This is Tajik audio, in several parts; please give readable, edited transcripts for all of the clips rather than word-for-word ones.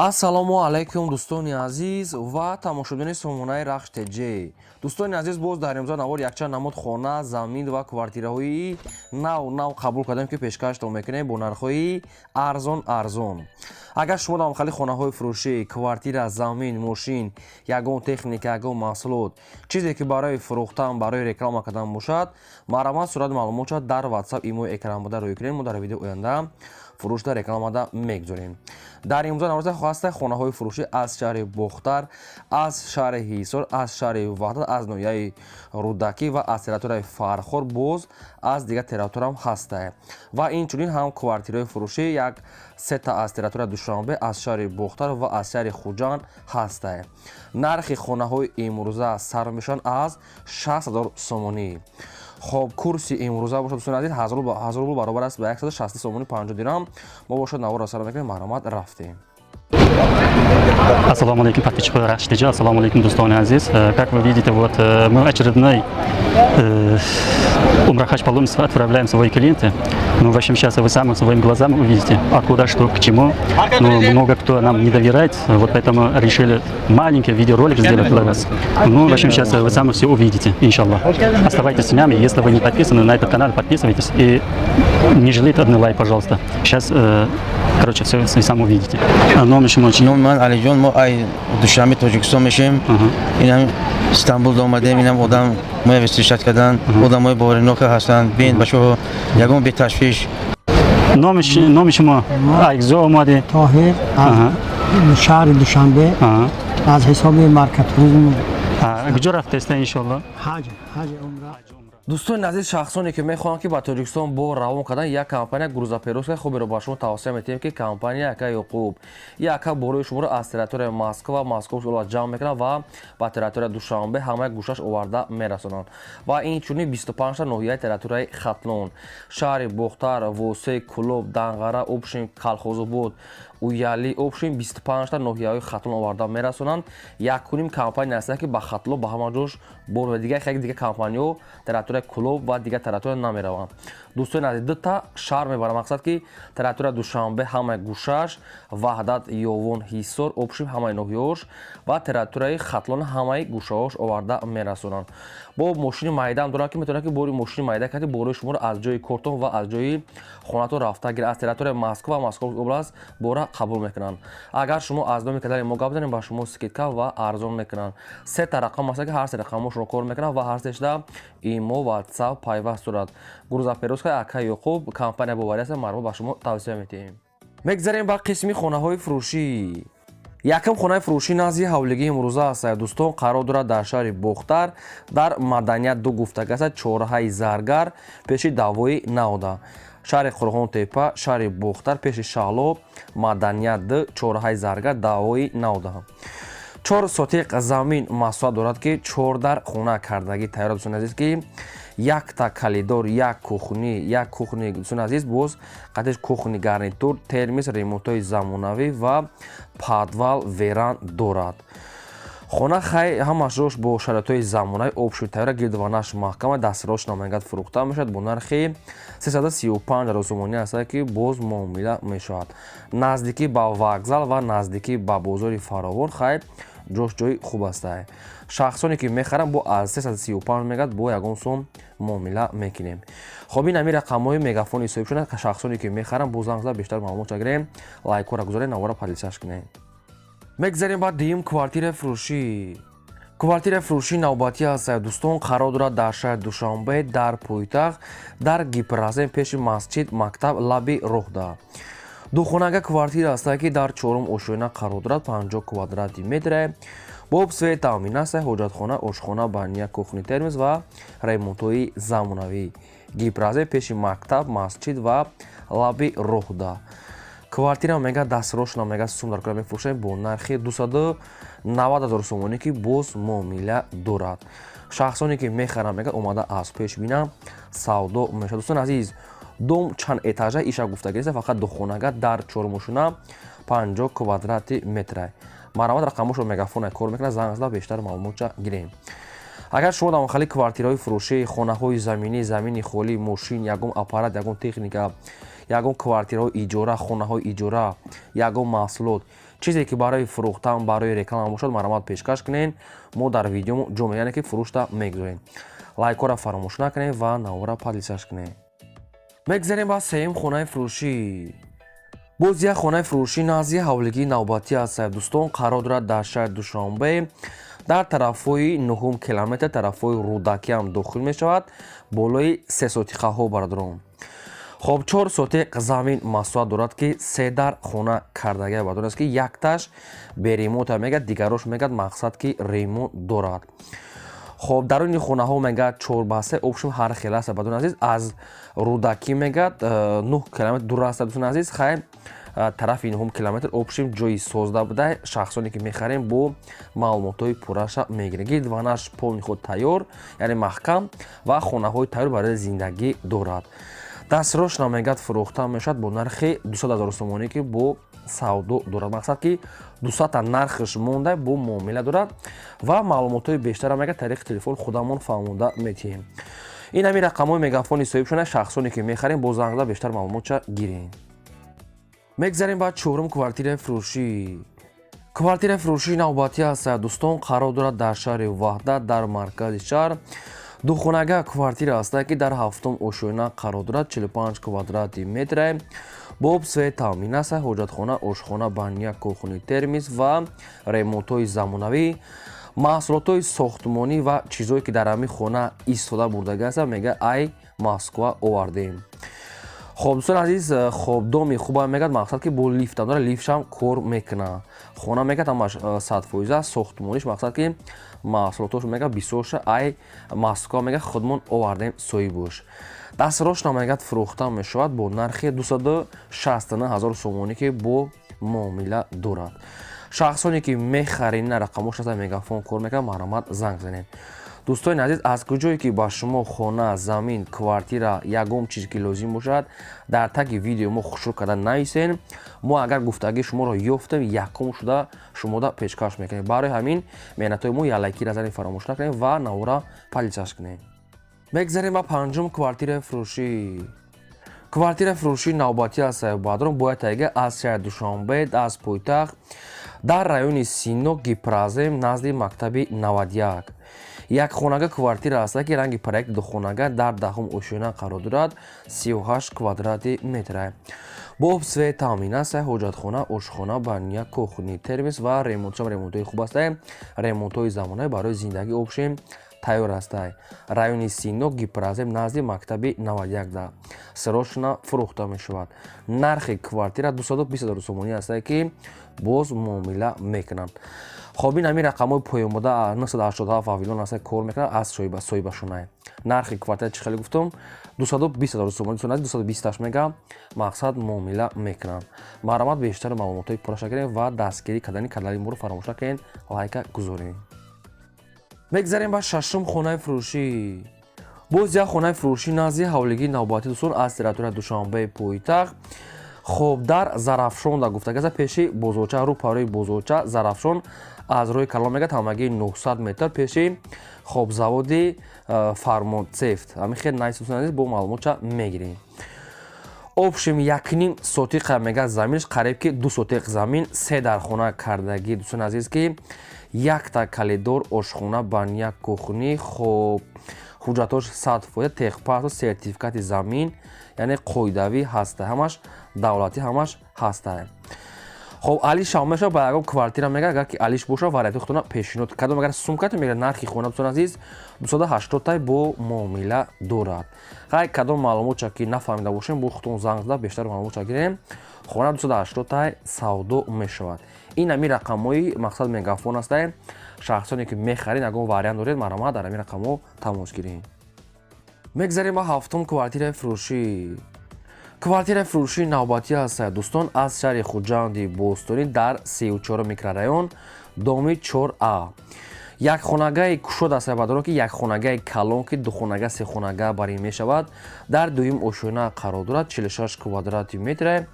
Ассалому алайкум, дӯстони азиз ва тамошобинони сомонаи Рахш ТЖ. Дӯстони азиз, боз дар имрӯза навор якчанд намуд хона, замин ва квартираҳои нав нав қабул кардем, ки пешкаштон мекунем бо нархҳои арзон арзон. Агар шумо дар махали хонаҳои фурӯшӣ, квартира, замин, мошин, ягон техника, ягон маҳсулот, чизе ки барои фурӯхтан, барои реклама кардан бошад, марҳамат, сурати маълумотша дар WhatsApp, имо экран буда рӯй кунем. Мо дар видео оянда фурӯшда, рекламада мегузорем. Дар имрӯза наврӯза хоҳаста хонаҳои фурӯшӣ аз шаҳри Бохтар, аз шаҳри Ҳисор, аз шаҳри Ваҳдат, аз ноҳияи Рӯдакӣ ва аз территорияи Фархор, боз аз дигар территориям ҳастае. Ва инчунин ҳам квартираҳои фурӯшӣ як сета аз территорияи Душанбе, аз шаҳри Бохтар ва аз шаҳри Хуҷанд ҳастае. Нархи хонаҳои имрӯза сар мешаванд аз 60 0 сомонӣ. Хоб, курси имрӯза бошад, дӯстони азиз, 1000 рубл баробар аст ба 160 сомонӣ 50 дирам. Мо бошад наворро сар мекунем, марҳамат, рафтем. Ассаламу алейкум, подписчики Рахш ТЖ, ассаламу алейкум, дӯстони азиз. Как вы видите, вот мы очередной Умра Хадж паломничество отправляем свои клиенты. Ну, в общем, сейчас вы сами своими глазами увидите, откуда, что, к чему. Ну, много кто нам не доверяет, вот поэтому решили маленький видеоролик сделать для вас. Ну, в общем, сейчас вы сами все увидите, иншаллах. Оставайтесь с нами, если вы не подписаны на этот канал, подписывайтесь и не жалейте одный лайк, пожалуйста. Сейчас, короче, все вы сами увидите. Номи шумо чӣ? Номи ман Алиҷон, мо ай Душанбе, Тоҷикистон мешем. Инам Стамбул омадем, инам одам моя встречать кардан, одамои боваринока ҳастанд. Бин, бачаҳо, ягон беташвиш. Номи шумо, ай куҷо омадӣ? Тоҳир, аз шаҳри Душанбе, аз ҳисоби Марка Туризм. Куҷо рафтеста, иншолло? Ҳаҷ, ҳаҷи умра. Дӯстони азиз, шахсоне ки мехоҳанд, ки ба Тоҷикистон бор равон кардан, як компания грузоперевозка хуберо ба шумо тавсия метиҳем, ки компания ака Ёқуб. Яка борои шуморо аз территорияи Москва, Московский область ҷамъ мекунад ва ба территорияи Душанбе ҳамаи гӯшаш оварда мерасонанд. Ва инчунин 25 ноҳияи территорияи Хатлон, шаҳри Бохтар, Восе, Кулоб, Данғара, общем, Калхозобод, Уяли, общем, 25 ноҳияҳои Хатлон оварда мерасонанд. Якуним компания аст, ки ба Хатлон ба ҳама ҷош бор ва дигар хеле дигар компаниҳо территорияи Кулоб ва дигар территория намераванд. Дӯстони азиз, дута шаҳр мебарам, мақсад ки территорияи Душанбе ҳамаи гӯшаш, Ваҳдат, Ёвон, Ҳисор, общем, ҳамаи ноҳияҳош ва территорияи Хатлон ҳамаи гӯшаҳош оварда мерасонанд. Бо мошини майдаам доранд, ки метавонад, ки бори мошини майда карди, борои шуморо аз ҷои кортон ва аз ҷои хонатон рафта гирад. Аз территорияи Москва ва Московский область бора қабул мекунанд. Агар шумо аз номи канали мо гап занед, ба шумо скидка ва арзон мекунанд. Сета рақам аст, ки ҳар се рақамҳо шумо кор мекунанд ва ҳар сешда имо, WhatsApp пайваст дорад. Грузоперевозка ака Ёқуб компания боварӣ аст, марҳамат, ба шумо тавсия метиҳем. Мегзарем ба қисми хонаҳои фурӯшӣ. Якум хонаи фурӯшӣ назди ҳавлигии имрӯза аст, дӯстон, қарор дорад дар шаҳри Бохтар, дар Маданият ду гуфтага аст, чорраҳаи Заргар, пеши давои наода. Шаҳри Қурғонтепа, шаҳри Бохтар, пеши Шаҳло, Маданият д, чорраҳаи Заргар, давои наода. 4 сотиқ замин масоҳат дорад, ки чор дар хона кардагӣ тайёр, дӯстони азиз, ки якта коридор, як кухни, як кухни, дӯстони азиз, боз қатиш кухни гарнитур, термис, ремонтҳои замонавӣ ва подвал, веранда дорад. Хона хай ҳамаш бо шароитҳои замонавӣ, общий тайёра, гирдованаш маҳкама, дастрош намоянгад. Фурӯхта мешавад бо нархи 335 000 сомонӣ аст, ки боз муомила мешавад. Наздикӣ ба вокзал ва наздикӣ ба бозори фаровон, хай ҷош ҷои хуб аст. Шахсоне ки мехаранд, бо аз 335 мегад бо ягон сум муомила мекунем. Хоб, ин ҳамин рақамҳои Мегафони ҳисоб шуда. Шахсоне ки мехаранд, бо занг зада бештар маълумот гирем. Лайкҳоро гузоред, навора поделиться кунед. Мегзарем ба дуюм квартираи фурӯшӣ. Квартираи фурӯшӣ навбатӣ аст, дӯстон, қарор дорад дар шаҳри Душанбе, дар пойтахт, дар Гипрозем, пеши масҷид, мактаб, лаби роҳда. Духонага квартира аст, ки дар чорум ошёна қарор дорад, 50 квадрати метре, бо свет таъмин аст, ҳоҷатхона, ошхона, баня, кухни, термис ва ремонтҳои замонавӣ. Гипрозем, пеши мактаб, масҷид ва лаби роҳда. Квартира мега дастрошна мега сум дар кора мефурӯшем бо нархи 290 000 сомонӣ, ки боз муомила дорад. Шахсоне ки мехаранд, мега омада аз пеш бинам, савдо мешавад. Дӯстони азиз, дом чанд этажа иша гуфтагиест, фақат духонага дар чормошуна, 50 квадрати метра. Марҳамат, рақамошро Мегафона кор мекунад, занг зада бештар маълумотча гирем. Агар шумо дар махали квартираҳои фурӯшӣ, хонаҳои заминӣ, замини холӣ, мошин, ягон аппарат, ягон техника, ягон квартираҳои иҷора, хонаҳои иҷора, ягон маҳсулот, Чизе ки барои фурӯхтан, барои реклама бошад, марҳамат, пешкаш кунед, мо дар видеомо ҷо, яъне ки фурӯшта мегузорем. Лайкҳоро фаромӯш накунед ва навора поделиться кунед. Мегзарем ба сеюм хонаи фурӯшӣ. Боз як хонаи фурӯшӣ назди ҳавлигии навбатӣ аст, дӯстон, қарор дорад дар шаҳри Душанбе, дар тарафҳои нуҳум километр, тарафҳои Рӯдакӣ ҳам дохил мешавад, болои сесотиқаҳо, бародарон. Хоб, 4 сотиқ замин масоҳат дорад, ки се дар хона кардагия, бародарон, аст, ки якташ бе ремонта мегӯяд, дигарош мегӯяд, мақсад ки ремонт дорад. Хоб, даруни хонаҳо мегӯяд 4 ба 3, общем, ҳар хел аст, бародарони азиз. Аз Рӯдакӣ мегӯяд 9 километр дур аст, дӯстони азиз. Хайр, тарафи нуҳум километр, общем, ҷои созда буда. Шахсоне ки мехарем, бо маълумотҳои пурраша мегирем. Гирдванаш полный худ тайёр, яъне маҳкам, ва хонаҳои тайёр барои зиндагӣ дорад. Дастрош намегӯяд, фурӯхта мешавад бо нархи 200 ҳазор сомонӣ, ки бо савдо дорад. Мақсад ки 200-та нархш монда, бо муомила дорад ва маълумотҳои бештара мегӯяд, тариқи телефон худамон фаҳмонда метиҳем. Ин ҳамин рақамҳои мегафони соҳибшона. Шахсоне ки мехарем, бо занг зада бештар маълумотша гирем. Мегзарем ба чорум квартираи фурӯшӣ. Квартираи фурӯшии навбатӣ аст, дӯстон, қарор дорад дар шаҳри Ваҳдат, дар маркази шаҳр. Духонага квартира аст, ки дар ҳафтум ошёна қарор дорад, 45 квадрати метре, бо об, свет таъмин аст, ҳоҷатхона, ошхона, баня, кухни, термис ва ремонтҳои замонавӣ. Маҳсулотҳои сохтмонӣ ва чизҳое ки дар ҳамин хона истифода бурдагӣ аст, мега, ай Москва овардем. Хоб, дӯстони азиз, хоб, доми хуба мегӯяд, мақсад ки бо лифтам дора, лифтшам кор мекунад. Хона мегӯяд, ҳамаш 100% сохтмониш, мақсад ки маҳсулотош мегӯяд, бисёрша ай Москва мегӯяд, худмон овардем соҳибош. Дастрошна мегӯяд, фурӯхта мешавад бо нархи 269 ҳазор сомонӣ, ки бо муомила дорад. Шахсоне ки мехаред, на рақамош аста, мегафон кор мекунад, марҳамат, занг занед. Дӯстони азиз, аз куҷое ки ба шумо хона, замин, квартира, ягон чиз ки лозим бошад, дар таги видео мо хушрӯ карда нависен. Мо агар гуфтагии шуморо ёфтем, якум шуда шумода пешкаш мекунем. Барои ҳамин меҳнатҳои мо як лайкира занед, фаромӯш накунем ва навора поделиться кунем. Мегзарем ба панҷум квартираи фурӯшӣ. Квартираи фурӯшии навбатӣ аст, бародарон, бояд тайга аз шаҳри Душанбе, аз пойтахт, дар райони Сино, Гипрозем, назди мактаби 91, як хонага квартира аст, ки ранги проект духонага, дар даҳум ошёна қарор дорад, 38 квадрати метра, бо об, свет таъмин аст, ҳоҷатхона, ошхона, баня, кухни, термис ва ремонтшам ремонтҳои хуб аст, ремонтҳои замонавӣ барои зиндагӣ, общем, тайёр астай. Райони Сино, Гипрозем, назди мактаби 91 да срочно фурӯхта мешавад. Нархи квартира 220 ҳазор сомонӣ астае, ки боз муомила мекунанд. Хоб, ин ҳамин рақамҳои поёнбуда 987 Вавилон аста, кор мекунад аз соҳибашонае. Нархи квартира чӣ хеле гуфтум? 220 ҳазор сомонӣ, 228 мега, мақсад муомила мекунанд. Марҳамат, бештари маълумотҳои пурраша гирем ва дастгирӣ кардани канали моро фаромӯш накунед, лайка гузорем. Мегзарем ба шашум хонаи фурӯшӣ. Боз як хонаи фурӯшӣ назди ҳавлигии навбатӣ, дӯстон, аз территорияи Душанбеи пойтахт. Хоб, дар Зарафшон да гуфтагаса, пеши бозорча, рӯ парои бозорча Зарафшон, аз роҳи калон мегӯяд, ҳамагии 900 метр пеши, хоб, заводи фармоцефт. Ҳамин хел найс, дӯстони азиз, бо маълумотча мегирем. Общем, 1,5 сотиқа мегӯяд заминш, қариб ки 2 сотиқ замин, се дар хона кардагӣ, дӯстони азиз, ки якта коридор, ошхона, баня, кухни. Хоб, ҳуҷҷатҳош 100%, техпаспорт, сертификати замин, яъне қоидавӣ ҳаста, ҳамаш давлатӣ, ҳамаш ҳаста. Хоб, алиш ҳам мешавад ба ягон квартира, мега, агар ки алиш боша, варианти худтона пешниҳод кардам. Агар сумкато мега, нархи хона, дӯстони азиз, 280 тай, бо муомила дорад. Хай, кадом маълумотча ки нафаҳмида бошем, бо худтон занг зада бештар маълумотча гирем. Хона 280 тай савдо мешавад. Ин ҳамин рақамҳои, мақсад, мегафон астае. Шахсоне ки мехаред, ягон вариант доред, марҳамат, дар ҳамин рақамҳо тамос гиред. Мегзарем ба ҳафтум квартираи фурӯшӣ. Квартираи фурӯшии навбатӣ аст, дӯстон, аз шаҳри Хуҷанди бостонӣ, дар 34 микрорайон, доми 4А, як хонагаи кушод аст, бародарон, ки як хонагаи калон, ки духонага, сехонага бар ин мешавад, дар дуюм ошёна қарор дорад, 46 квадрати метре,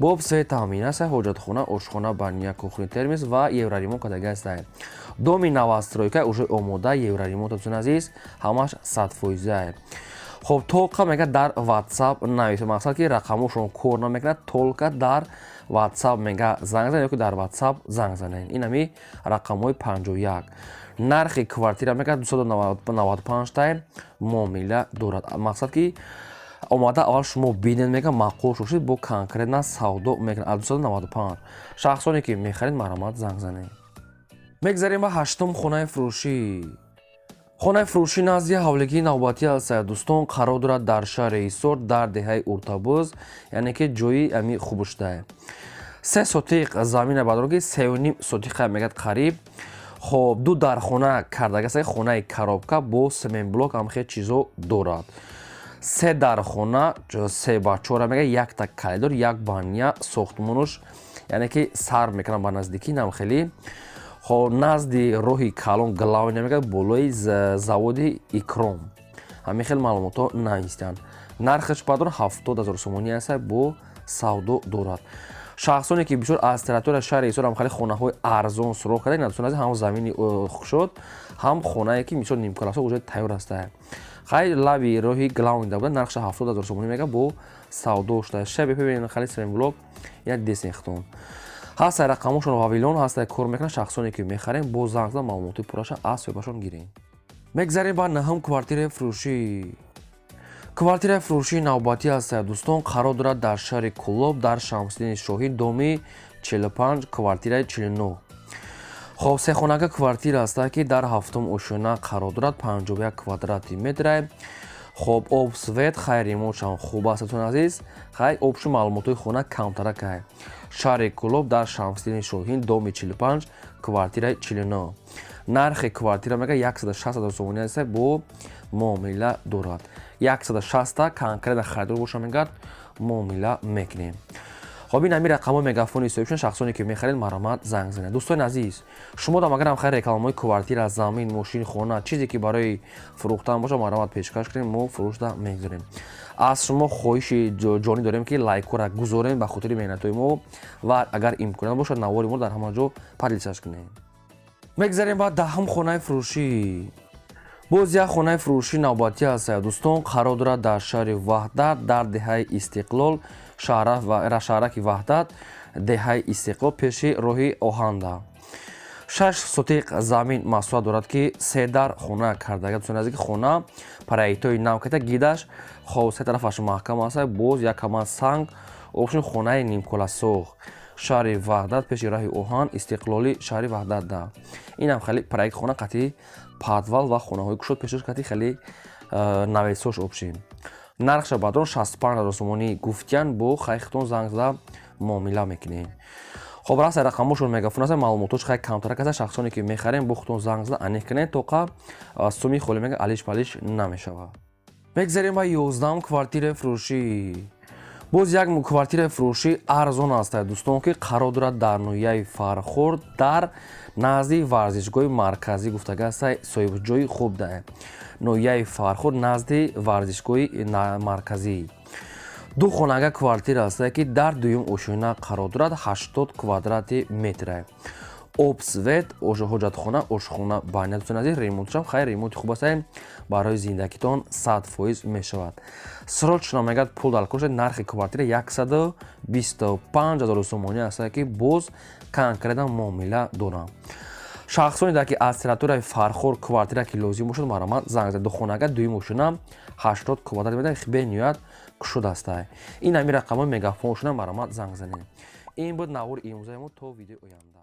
бо об, свет таъмин аст, ҳоҷатхона, ошхона, баня, кухни, термис ва евроремонт кардагӣ аст. Доми новостройка, уже омода, евроремонт, дӯстони азиз, ҳамаш 100%. Хоб, только мега дар WhatsApp нависа, мақсад ки рақамошон кор намекунад, только дар WhatsApp мега занг занед ёки дар WhatsApp занг занед. Ин ҳами рақамҳои 51. Нархи квартира мега 295 тай, муомила дорад. Мақсад ки омада аввал шумо бинед, мега маъқул шошед, бо конкретно савдо мекунад аз 295. Шахсоне ки мехаред, марҳамат, занг занед. Мегзарем ба ҳаштум хонаи фурӯшӣ. Хонаи фурӯшӣ назди ҳавлигии навбатӣ аст, дӯстон, қарор дорад дар шаҳри Ҳисор, дар деҳаи Уртабуз, яъне ки ҷои ами хубушдае. 3 сотиқ замина бадор ки 3,5 сотиқа мегӯяд қариб. Хоб, ду дархона кардагааст, хонаи коробка бо семенблок, ҳам хел чизо дорад. Се дархона, се ба чора мега, якта коридор, як баня. Сохтмонуш яъне ки сар мекунам ба наздикӣ нам хеле. Хоб, назди роҳи калон, главный мега, болои заводи Икром. Ҳамин хел маълумотҳо навистанд. Нархаш бадор 70 000 сомонӣ аст, бо савдо дорад. Шахсоне ки бисёр аз территорияи шаҳри Ҳисор ҳам хеле хонаҳои арзон суроғ карда, ин дӯстон, ҳам замини шуд, ҳам хонае ки мисол нимкаласо уже тайёр аста. Хай, лаби роҳи главный да буда, нархша 70 000 сомонӣ мега, бо савдо шуда. Шабе бибинед, хеле семблок, як десенхтон ҳаста, рақамошон Вавилон ҳаста, кор мекунад. Шахсоне ки мехарем, бо занг зада маълумоти пурраша аз соҳибашон гирем. Мегзарем ба наҳум квартираи фурӯшӣ. Квартираи фурӯшии навбатӣ аст, дӯстон, қарор дорад дар шаҳри Кӯлоб, дар Шамсиддини Шоҳин, доми 45, квартираи 49. Хоб, сехонака квартира аст, ки дар ҳафтум ошёна қарор дорад, 51 квадрати метра. Хоб, об, свет, хай, ремонтшам хуб аст, дӯстони азиз. Хай, обшу маълумотҳои хона камтаракай. Шаҳри Кӯлоб, дар Шамсиддини Шоҳин, доми 45, квартираи 49. Нархи квартира мега 160 000 сомонӣ аст, бо муомила дорад. 160 конкретно харидор боша, мегӯяд, муомила мекунем. Хоб, ин ҳамин рақамҳои мегафони соҳибшон. Шахсоне ки мехаред, марҳамат, занг занед. Дӯстони азиз, шумо дам агарам хайр рекламаҳои квартира, замин, мошин, хона, чизе ки барои фурӯхтан бошад, марҳамат, пешкаш кунем, мо фурӯшда мегузорем. Аз шумо хоҳиши ҷонӣ дорем, ки лайкҳоро гузорем ба хотири меҳнатҳои мо ва агар имконият бошад, навори мо дар ҳама ҷо поделиться кунем. Мегзарем ба даҳум хонаи фурӯшӣ. Боз як хонаи фурӯшии навбатӣ аст, дӯстон, қарор дорад дар шаҳри Ваҳдат, дар деҳаи Истиқлол, шаҳраки Ваҳдат, деҳаи Истиқлол, пеши роҳи оҳанда. 6 сотиқ замин масоҳат дорад, ки се дар хона кардага. Дӯстони азиз, ки хона проектҳои нав ката гидаш. Хоб, се тарафаш маҳкам аст, боз як кама санг обшун. Хонаи нимколасох, шаҳри Ваҳдат, пеши раҳи оҳан, Истиқлолӣ, шаҳри Ваҳдатда. Инам хеле проект хона қатъи подвал ва хонаҳои кушод пешош кати, хеле навесош обшин. Нархша бадрон 65 000 сомонӣ гуфтиян, бо хайхтон занг зада муомила мекунем. Хоб, раста рақамошон мегафон аст, маълумотош хай камтарак аст. Шахсоне ки мехарем, бо худтон занг зада аниқ кунед, тоқа суми холӣ мега алиш палиш намешавад. Мегзарем ба 11-ум квартираи фурӯшӣ. Боз як квартираи фурӯшӣ арзон аст, дӯстон, ки қарор дорад дар ноҳияи Фархор, дар назди варзишгоҳи марказӣ гуфтага аст, соҳибҷои хуб да. Ноҳияи Фархор, назди варзишгоҳи марказӣ, ду хонага квартира аст, ки дар дуюм ошёна қарор дорад, 80 квадрати метра. Об, свет, ҳоҷатхона, ошхона, баня. Дӯстони азиз, ремонтшам хайр, ремонти хуб аст, барои зиндагитон 100% мешавад. Срочно мегӯяд пул дар кор. Нархи квартира 125 000 сомонӣ аст, ки боз конкретно муомила дорам. Шахсоне дар ки аз территорияи Фархор квартира ки лозим бошад, марҳамат, занг зад. Духонага, дуюм ошёна, 80 квадрат метр, бениҳоят кушод аста. Ин ҳамин рақамҳои мегафоншона, марҳамат, занг занед. Ин буд навори имрӯзаи мо. То видеои оянда.